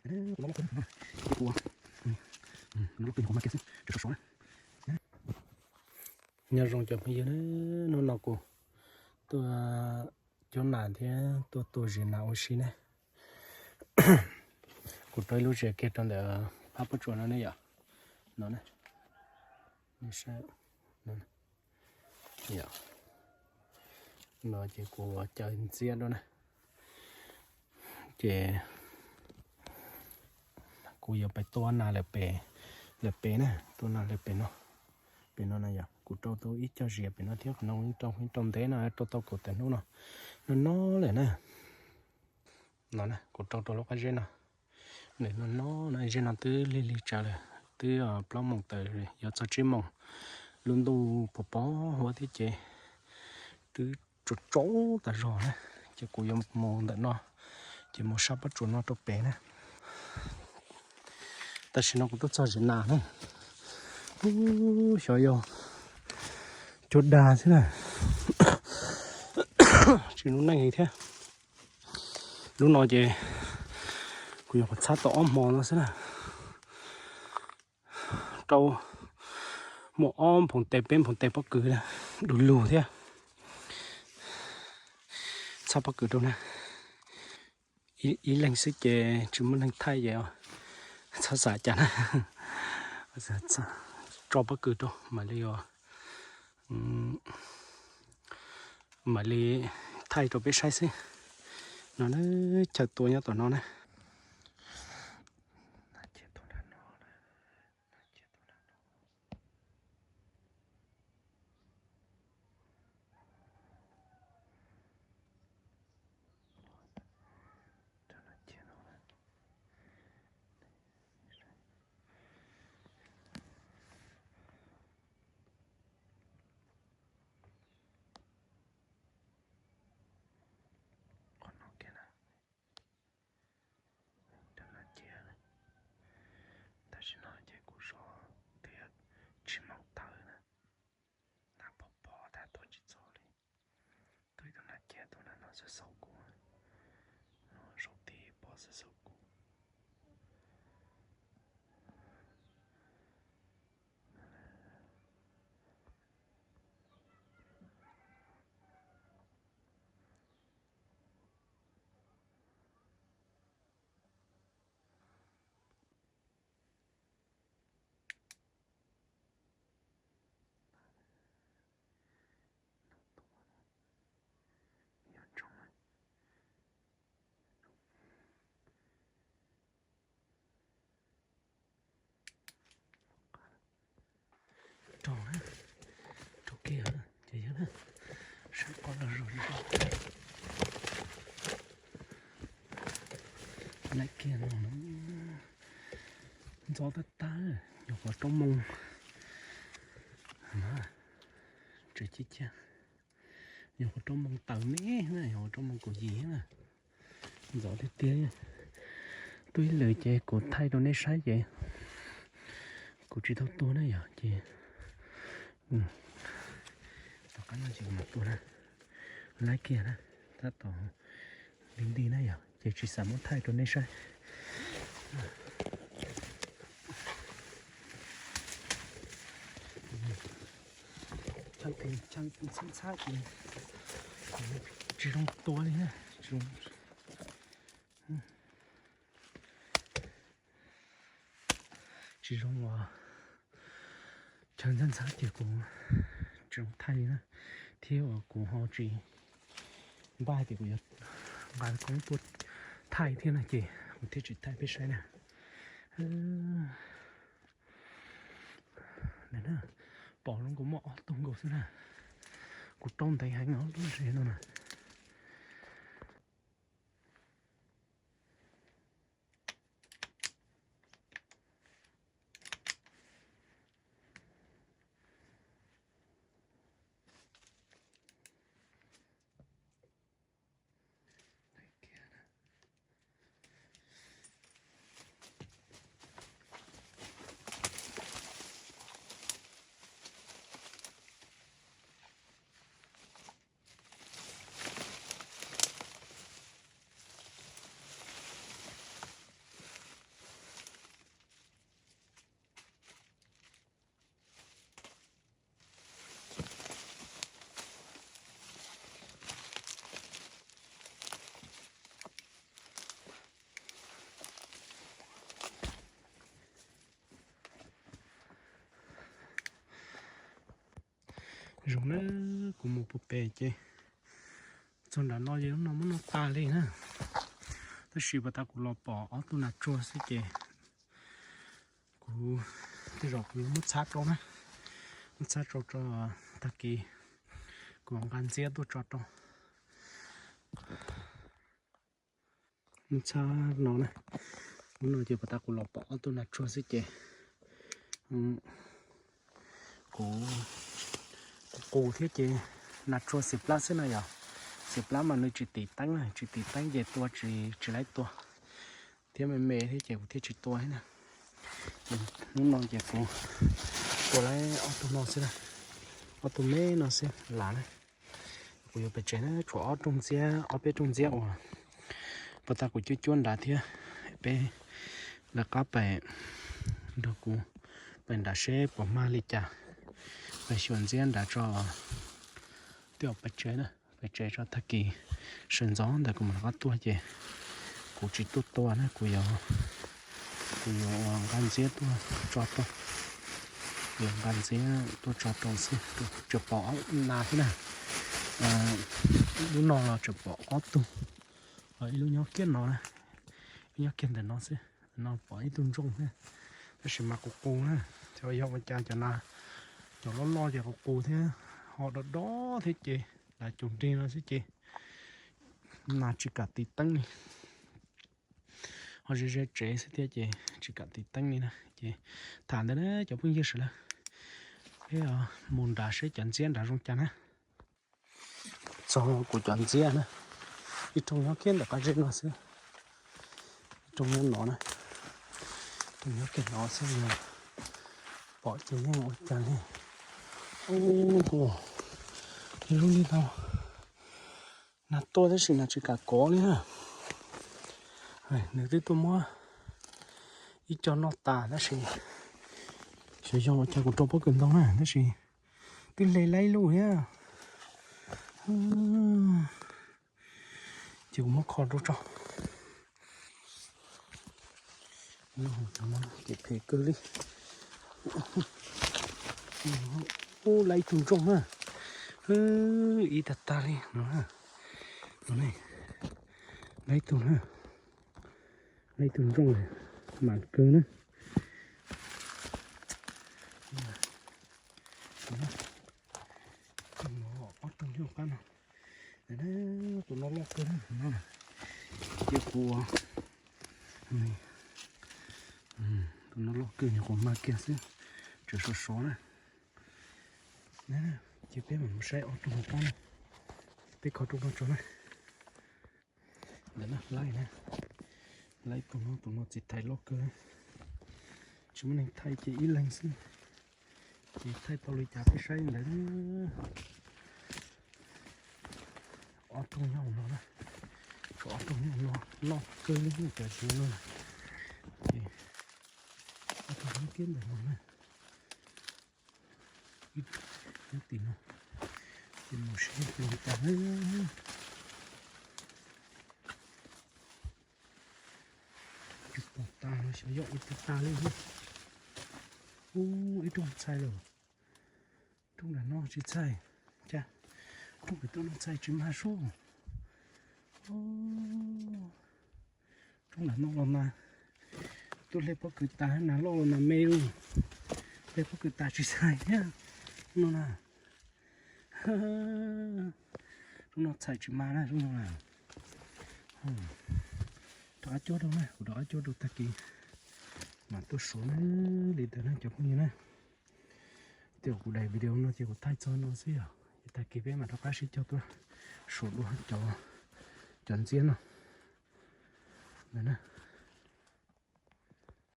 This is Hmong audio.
Nyob zoo cov phooj ywg, hnub no kuv tuaj coob nas thiab tuaj tua zis nas ua si ne. Kuv rau ib lub zes kiag rau ntawm phab pob tsuas no ne yom. No ne. Yom. No ces kuv caw ntxiab rau na. Ces kuv yuav pais tua nas lawm pem, lawm pem na, tua nas lawm pem no. Pem no na yom, kuv rau tau ib co zias pem no thiab, qhov no kuv rau, rau ntev no, rau tau kaum tawm hnub no, no no lawm na. No na, kuv rau rau lub qab zeb no, nws no no na, zeb no twb lig lig tsawv lawm, twb plaub moos tawm yuav txog tsib moos, lub ntuj pos pos huab thiab ces twb tsaus tsaus tas zog na. Ces kuv yuav mus ntawm no, ces mus sab pob tsuas no rau pem na. Tam sim no kuv tuaj txog zes nas na, xyov yog cua dag xwb na, tsis lub neej li thiab. Lub no ces kuv nyuam qhuav txhab tau ob hmo no xwb na, rau muaj ob nphoov tes peb nphoov tes pob kws du lug thiab. Txhab pob kws rau na, ib leeg xwb ces tsis muaj neeg thaij ces txhob xav cas na. Tso pob kws rau mam li, mam li thaij rau peb saib xwb. No na, chaw tua nyob tom no na. Tam sim no ces kuv sov twb yog tsib moos tawm na, nas pos pos tag tuaj tsis txog li. Tus ib tug nas ciaj tus nas no xav xaus kuv, zaum tid pos xav xaus kuv. Rau na, rau kiag ces yog na, sab qo los zoo. Laib kiag no, ntxov tag tag, nyuam qhuav rau moos, tseem cig ciag, nyuam qhuav rau moos tawm me na, nyuam qhuav rau moos kaum yim na. Ntxov tiag tiag. Tuaj ib lwm ces kuv thaij rau nej saib ces kuv tsis tau tua na yom ces tom qab no ces kuv mam tua na. Laib kiag na, tab tom nti nti na yom ces tsis xav muab thaij rau nej saib. Tshab tshab ces tsis zoo tua li na. Tsis zoo uas chaw ntxhab ntxhab ces kuv tsis zoo thaij li na, thiab uas kuv ho tsis npaj tias kuv yuav nqa koob tuaj thaij thiab no ces kuv thiaj tsis thaij peb saib na. Pom zoo nkaus muaj ob tug nkaus xwb na. Kuv rau ntev heev no lub zes no na. Zoo na, kuv mus puag pem ces txog nram no ces lub no muab noj tag li na. Tab sis puag ta kuv los pom ob tug nas tsuag xwb ces kuv tej zaum kuv yuav muab txhab rau na, muab txhab rau rau tag kis kuv nqa ntxiab tuaj tso rau. Muab txhab no na, lub no ces puag ta kuv los pom ob tug nas tsuag xwb ces kuv qus thiab ces nas tsuag xiv plab xwb no yog, xiv plab mas nws tsis tim teeb na, tsis tim teeb ces tua tsis tsis laib tua thiab me me thiab ces kuv thiaj tsis tua thiab na. Ces hnub no ces kuv tua laib ob tug no xwb na, ob tug me no xwb las na. Kuv yuav pem tsev na, tshuav ob rooj ntxiab ob peb rooj ntxiab uas puag ta kuv cuab cuab nrad thiab. Peb lawv qab pem nrog kuv pem nrad seb puas mag li cas, pem xyuas ntxiab nrad tso. Twb pem tsev na, pem tsev tso tag kis sawv ntxov ntawd kuv mam rov qab tuaj ces kuv tsis tuaj tua na, kuv yuav, kuv yuav nqa ntxiab tuaj tso rau, yuav nqa ntxiab tuaj tso rau xwb. Tseem pom ob nas thiab na, lub no los tseem pom ob tug, ib lub nyob kiag no na, ib nyob kiag ntawm no xwb. No pom ib tug ntsooj thiab, tab sis mas qus qus na, xyov yog ua cas cov nas, cov loj loj ces qus qus thiab, ho dob dob thiab ces dav cuv nrig no xwb ces nas tsis kam tiv teeb li. Ho ze ze tsev xwb thiab ces tsis kam tiv teeb li na. Ces tham ntawd na cov phooj ywg sawv daws, peb mus nrad seb cov ntxiab nrad zoo cas na. Txog kuv cov ntxiab na, ib rooj nyob kiag ntawm qab zeb no xwb, ib rooj nyob no na, ib rooj nyob kiag no xwb, pom ces yeej ua cas li. Ub, zoo li no, nas tuaj tab sis nas tsis kam kov li na. Nws twb tuaj muab ib co noj tas tab sis xyov yog ua cas kuv rau pob kws ntoo na tab sis twb hle laib lug thiab. Ces kuv muab kho rau tso. Ces phem kawg li. Ub, lawv ib tug ntsooj na. Ib tag tag li no. Lawv ib tug na. Lawv ib tug ntsooj mas kawg na. Ob tug nyob qab no. Tus no loj kawg no. Ces kuv, tus no loj kawg nyuam qhuav mag kiag xwb, tseem sov sov na. Ces peb mam mus saib ob tug hauv qab no, peb kho rau no tso na. Ntawm no laib na, laib tus no, tus no txiv thais loj kawg, tsis muaj neeg thaij ces ib leeg xwb. Ces thaij tau li cas peb saib ntawd. Ob tug nyob no na, tshuav ob tug nyob no loj kawg li cov tsev no. Ces ob tug nyob kiag ntawm no na. Nyob tim no, ces mus saib tus li cas na. Tsis pom tas los xyov yog ua cas tas li. Ub, ib rooj txhais lawm. Rooj nram no tsis txhais, cas rooj pem toj no txhais tsis mag sub. Rooj nram no los mas tuaj hle pob kws tas, nas loj los nas me li. Hle pob kws tas tsis txhais thiab no na. Rooj no txhais tsis mag na, rooj no na. Rov qab cuab rau na, kuv rov qab cuab rau tag kis mam tuaj suav na. Li ntawd na cov phooj ywg na. Tej zaum kuv daim video no ces kuv thaij txog no xwb yog, ces tag kis peb mam rov qab sib cog tuaj suav dua cov ntxiab no. Ntawd na,